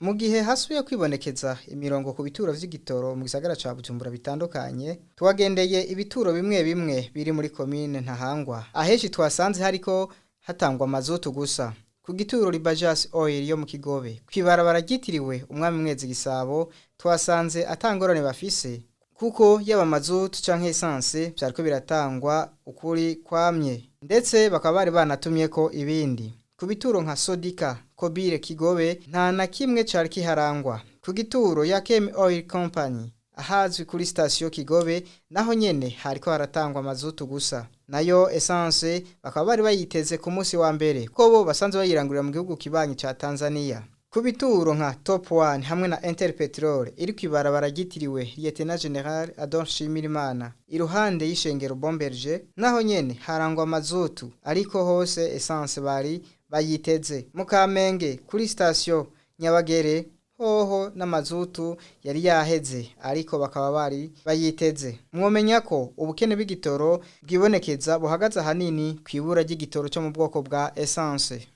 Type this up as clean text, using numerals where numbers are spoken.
Mu gihe hasubiye kwibonekeza imirongo ku bituro vy'igitoro mu gisagara ca Bujumbura bitandukanye, twagendeye ibituro bimwe bimwe biri muri komine Ntahangwa. Ahenshi twasanze hariko hatangwa mazutu gusa. Ku gituro Libajas Oil yo mu Kigobe, kw'ibarabara ryitiriwe Umwami Mwezi Gisabo, twasanze ata ngorane bafise kuko yaba mazutu canke essence vyariko biratangwa ukuri kwamye, ndetse bakaba bari banatumyeko ibindi. Ku bituro nka Sodika, Kobire, Kigobe nta na kimwe cari kiharangwa. Ku gituro ya Kem Oil Company ahazwi kuri sitasiyo Kigobe naho nyene hariko haratangwa mazutu gusa, nayo essence bakaba bari bayiteze ku munsi wa mbere ko bo basanzwe bayirangurira mu gihugu kibanyi ca Tanzania. Ku bituro nka Top One hamwe na Interpetrol iri kw'ibarabara ryitiriwe Lieutenant General Adolphe Nshimirimana iruhande y'ishengero Bomberger, naho nyene harangwa mazutu, ariko hose essence bari bayiteze. Mu Kamenge kuri sitasiyo Nyabagere hoho n'amazutu yari yaheze, ariko bakaba bari bayiteze. Mwomenya ko ubukene bw'igitoro bwibonekeza buhagaze ahanini kw'ibura ry'igitoro cyo mu bwoko bwa essence.